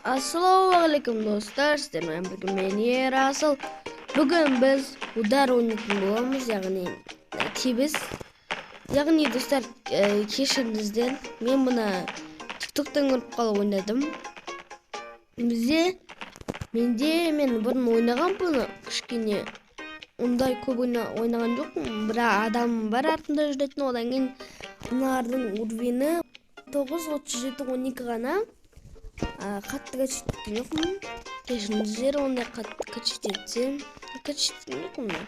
Ассалаумағалейкум достар, сіздермен бірге мен Ерасыл. Бүгін біз удар ойнайтын боламыз, яғни тебіс. Яғни достар, кешіріңіздер, мен мұны TikTok'тан көріп қалып ойнадым. Менде мен бұрын ойнаған бұны кішкене ондай көп ойнаған жоқпын, бірақ адам бар артында жүретін, одан кейін мыналардың уровені 9, 37, 12 ғана. Қатты качать еткен жоқпын. Кешіріңіздер, ондай қатты качать етсем, качать еткен жоқпын мен.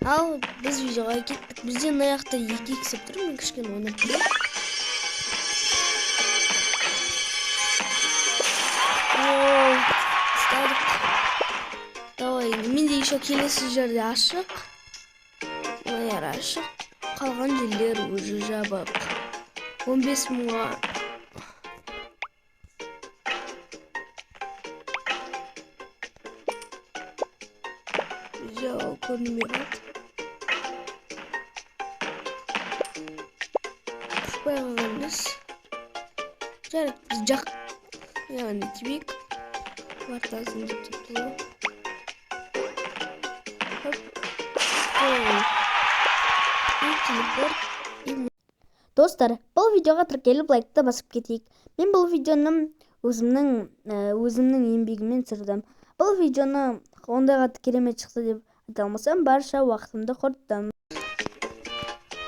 Ал біз видеоға кеттік. Бізде мына жақта екі икс деп тұр, мен кішкене ойнап көрейін. Оу, ұстадық. Давай, менде еще келесі жерде ашық. Мына ашық. Қалған жерлер уже жабық. 15 мыңға. Көрінбей қалды. Ұшпай қалған емес. Жарайды, біз жақ, яғни тебейік. Квартасын деп тұрды ғой. Достар, бұл видеоға тіркеліп лайкты басып кетейік. Мен бұл видеоны өзімнің еңбегіммен түсірдім. Бұл видеоны ондай қатты керемет шықты деп айта алмасам, барша уақытымды құрттым.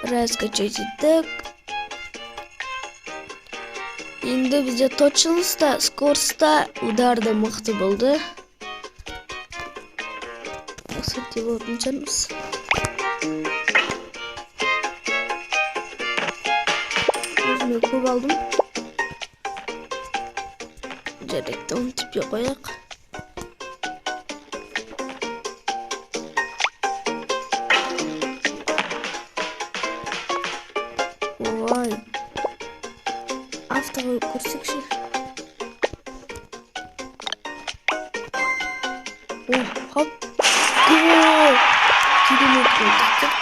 Біраз качать еттік. Енді бізде точность, скорость, удар да мықты болды. Осы деп болатын шығармыз. Өзіме көп алдым. Жарайды, оны тепе қояйық. Ой, автоға көрсекші. О, хоп. Гол! Керемет гол тықтық.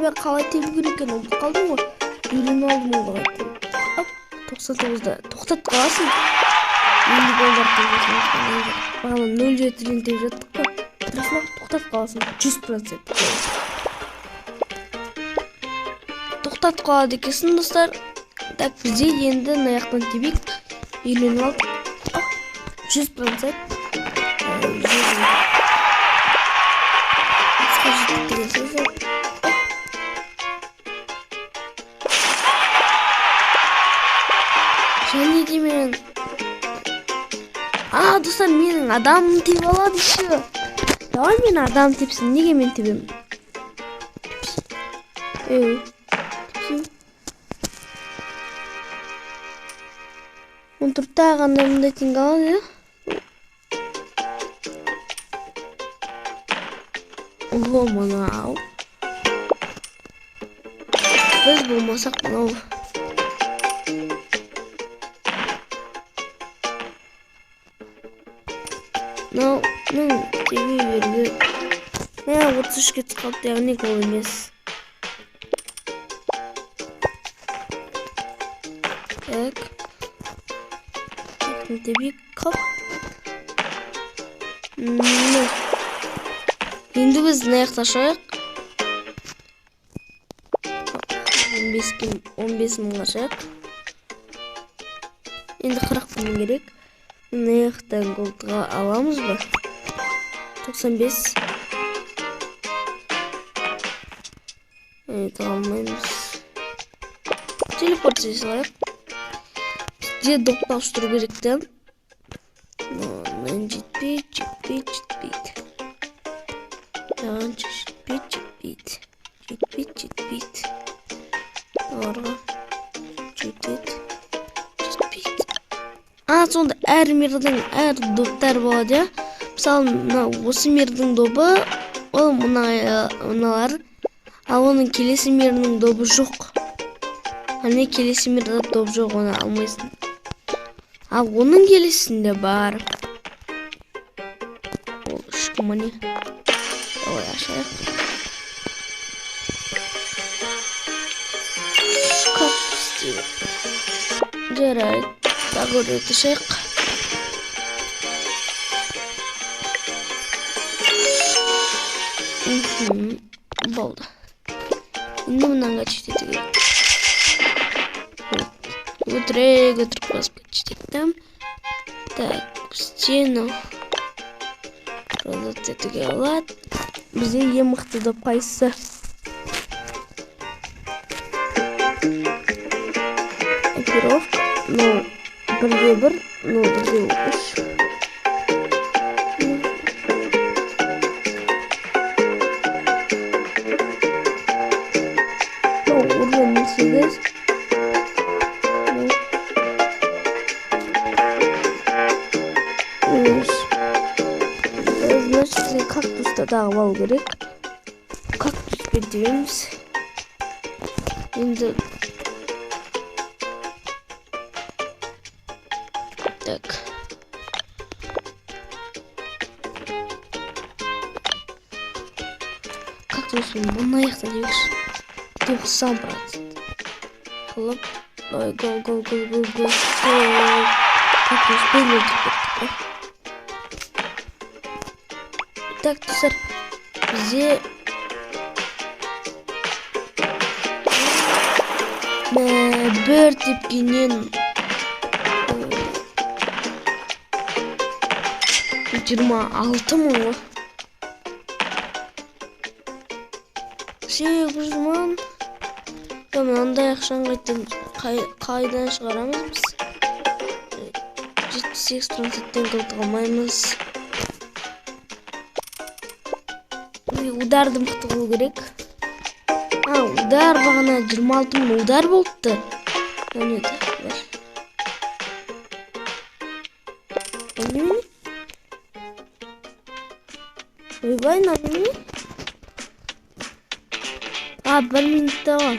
Мен қалай тебу керек екенін ұмытып қалдым ғой. Үйреніп алдым ол қалай тебу. Хоп, 99-да тоқтатып қаласың. Енді голдар тебесің. Бағана нөл жетіден теуіп жаттық қой. Тұрасың, тоқтатып қаласың. 100%. Тоқтатып қалады екенсің, достар. Так, бізде енді мына жақтан тебейік. Үйреніп алдық. 100%. Және де мен... Достар, менің адамым тебіп алады еще. Давай мен адам тепсін. Неге мен тебемін? Он тұрта қандай мындай теңге алады, иә? Ого, мынау. Біз болмасақ мынау. Мынауның тебе беруге. 33-ке түсіп қалыпты, яғни гол емес. Так. Тебейік, хоп. Енді біз мына жақта ашайық. 15 мыңға ашайық. Енді 40 мың керек. Мына жақтан голдға аламыз ба? 95. Evet, алмаймыз. Телепорт жасайық. Бізде доп ауыстыру керек те. Мынаны жетпейді, жетпейді, жетпейді. Мынаған жетпейді, жетпейді. Жетпейді, жетпейді. Оларға жетеді, жетпейді. Сонда әр мирдің әр доптар болады, иә? Мысалы, мына осы мирдің добы, ол мыналар, ал оның келесі мирдің добы жоқ. Әне келесі мирде доп жоқ, оны алмайсың. Ал оның келесінде бар. Ол үш міне. Давай ашайық. Как істейді? Жарайды, тағы рет ашайық. Болды. Енді мынаны качать ету керек. Өтірік басып качать еттім. Так, стену продать етуге болады. Бізде ең мықты доп қайсысы? Экипировка, ну, 1-1, ну, 1-3. Ну, уровень 8. Ну, значит, кактусты тағып алу керек. Кактуспен тебеміз. Енді так. Кактуспен мына жақта дегіш 90%. Қылып, давай, гол, гол, гол, гол, гол. Кактуспен өтіп кеттік қой. Так, достар, бізде бір тепкеннен 26 мың ғой. 800 мың. Мынандай ақшаны қайдан шығарамыз біз? 78%-тен қылтық алмаймыз. Ударды мықты қылу керек. Удар бағана 26 мың удар болыпты. Мынау не бар? Бұл немене? Ойбай, мынау немене? 1 минутта ғой.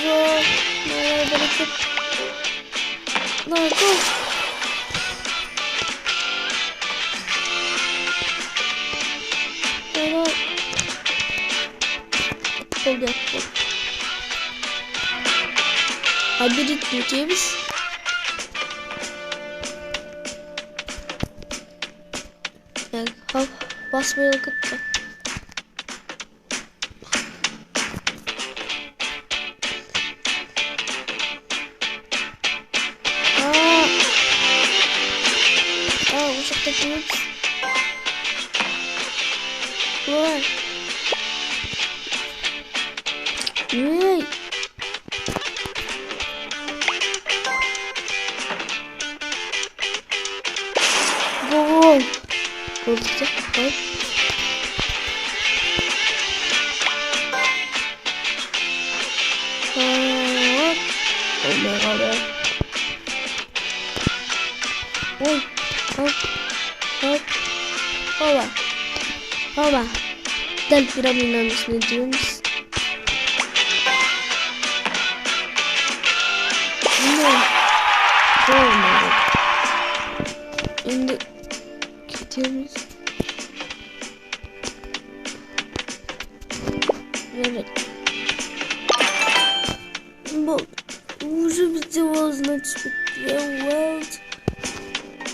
Жоқ, давай, берекет. Давай, гол. Давай. Болды, болды. Оберет өтеміз. Так, хоп, басмай кетті. Ой. Эй. Гол. Гол. Гол. Болмай қалды. Ой. Хоп. Хоп. Хоба. Хоба. Дәл пирамиданың үстіне теуеміз. Болмады. Енді кетеміз. Жарайды. Болды. Уже бізде ол, значит, World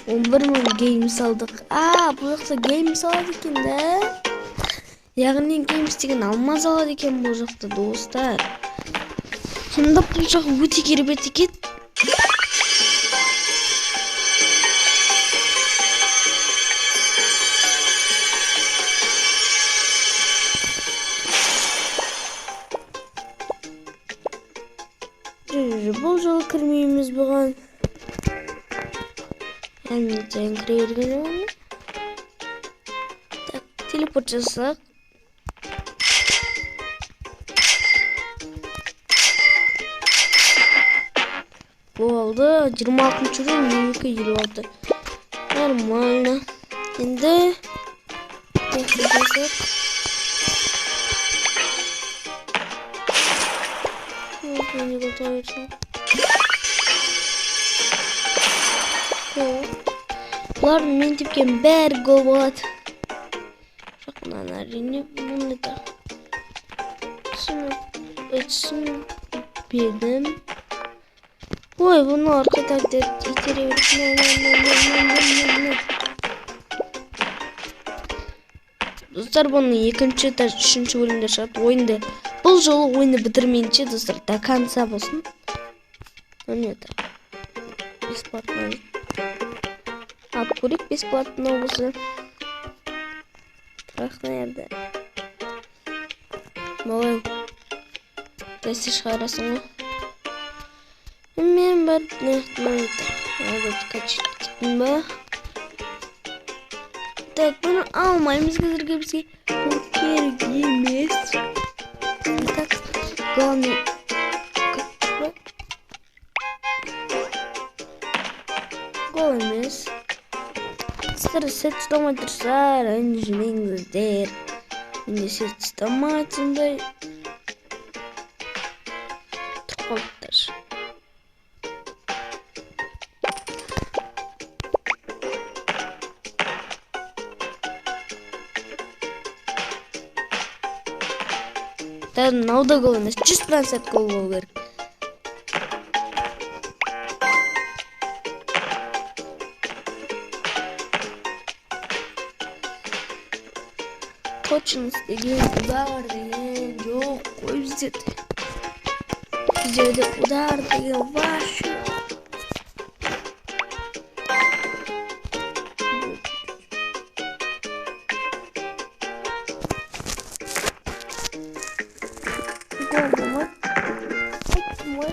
11 мың гейм салдық. Бұл жақта гейм салады екен да? Яғни геймс деген алмаз алады екен бұл жақта, достар. Сонда бұл жақ өте керемет екен. Бұл жолы кірмейміз бұған. Әр минут сайын кіре берген жоқпын. Так, телепорт жасасақ. Болды. 26-ру 22.56. Нормально. Енді жасайық. Бұлардың мен тепкен бәрі гол болады. Жоқ, мынаны әрине бұны да түсінбедім. Ой, бұны арқада итере береді. Достар, бұның екінші, үшінші бөлімде шығады. Ойынды бұл жолы ойынды бітірмейінше, достар, до конца болсын. Ну, это бесплатно. Алып көрейік бесплатно болса. Бірақ наверное. Малай. Дәсте шығарасың ғой. Мен барып качать кеттім ба? Так, бұны алмаймыз қазірге бізге. Бұл керек емес. Так, главный. Гол емес. Сіздер сет ұстамай тұрса, ренжімеңіздер. Менде сет ұстамайды сондай. Тұрып қалды даже. Мынау да гол емес, 100% гол болу керек. Точность деген, удар деген жоқ қой бізде. Бізде удар деген вообще. Гол болмайды. Айттым ғой.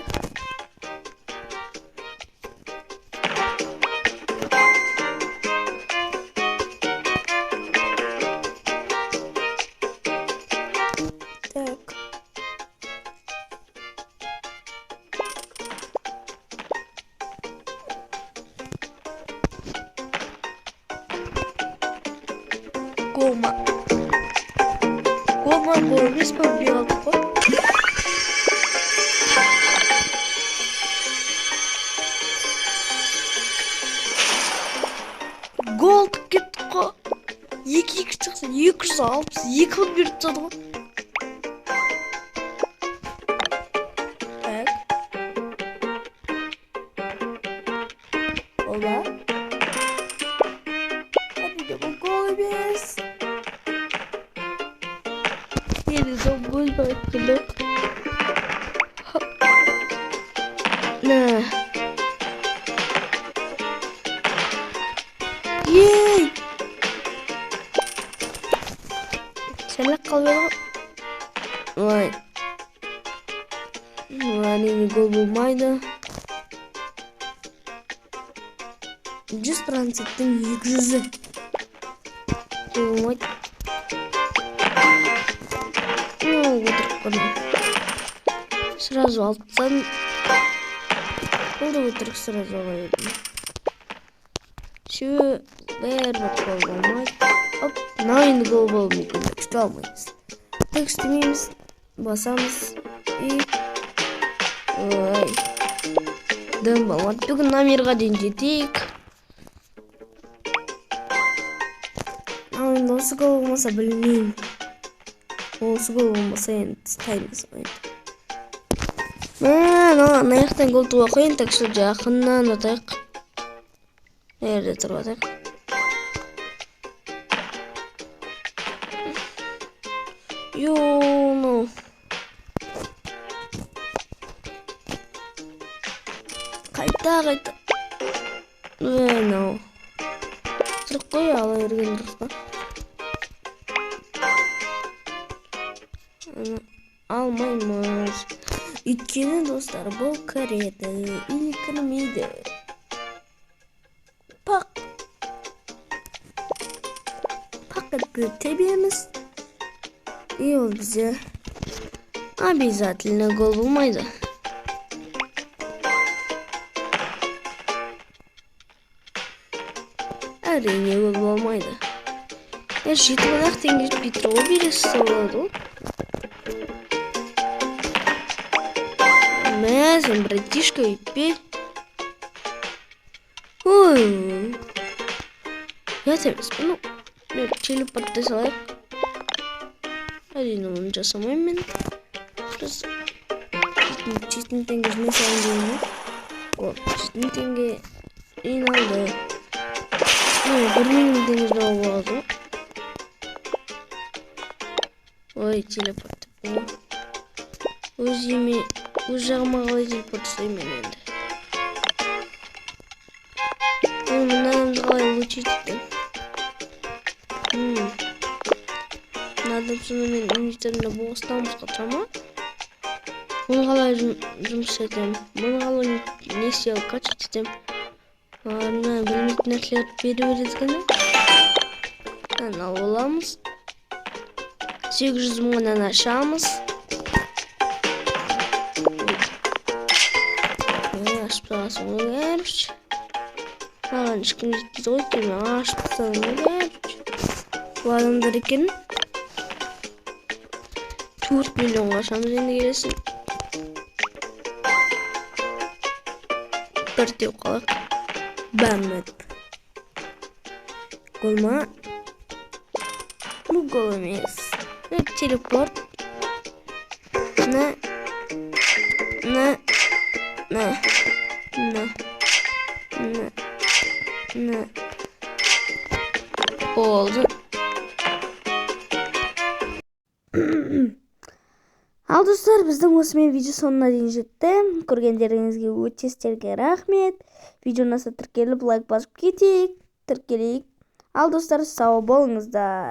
Так. Гол ма? Гол ма? Гол емес па? Білмей қалдық қой. Гол кеттік қой. 2-2 шықса 262 мың беріп тастады ғой. Так. Гол ба? Әрине бұл гол емес. Енді сол гол болып келді. На. Ей! Сәлек қалып еді ғой. Ой. Әрине гол болмайды. 100%-тің 200-і. Гол болмайды. Ну, отырып қалдым. Сразу алып тастадым. Бұл да өтірік, сразу ала бердім. Себебі бәрібір гол болмайды. Оп, мынау енді гол болуы мүмкін. Так что алмаймыз. Так істемейміз. Басамыз. И ой. Дым болмады. Бүгін номерға дейін жетейік. Ал енді осы гол болмаса білмеймін. Осы гол болмаса енді тастаймыз ойынды. Мына жақтан гол туа қояйын, так что жақыннан атайық. Мына жерде тұрып атайық. Йо, ну. Қайта, қайта. Мынау. Тұрып қой, ала берген дұрыс па? Алмаймыз. Өйткені, достар, бұл кіреді или кірмейді. Пақ. Пақ еткізіп тебеміз. И ол бізде обязательно гол болмайды. Әрине, ол болмайды. 7 мың-ақ теңге жетпей тұр ғой, бересі болады ғой. Мә, сен, братишка, өйтпе. Ой, ұят емес пе? Ну, мен телепорттай салайық. Әрине, оны жасамаймын мен. Просто 7000 теңге жинай салайын деген ғой. О, 7000 теңге жиналды. Ну, 1 миллион теңге жинауға болады ғой. Ой, телепорт деп. Өз үйіме, өз жағыма қалай телепорт жасаймын мен енді? Мен мына адамды қалай улучшить етемін? Мына адам сонда мен инвентарымда болғыстан босқа тұра ма? Мұны қалай жұмыс етемін? Мұны қалай не істей качать етемін? Мына білмейтін нәрселерді бере береді екен. Мынаны алып аламыз. 800 мыңнан ашамыз. Ашып тастағансың ғой, короче. Маған ешкім жетпейді ғой, өйткені мен ашып тастадым ғой, короче. Бұл адамдар екен. 4 миллионға ашамыз енді келесін. Бір теуіп қалайық. Бәм етіп. Гол ма? Бұл гол емес. Телепорт. На. На. На. На. На. На. Болды. Ал, достар, біздің осымен видео соңына дейін жетті. Көргендеріңізге өте сіздерге рахмет. Видео ұнаса, тіркеліп, лайк басып кетейік, тіркелейік. Ал, достар, сау болыңыздар.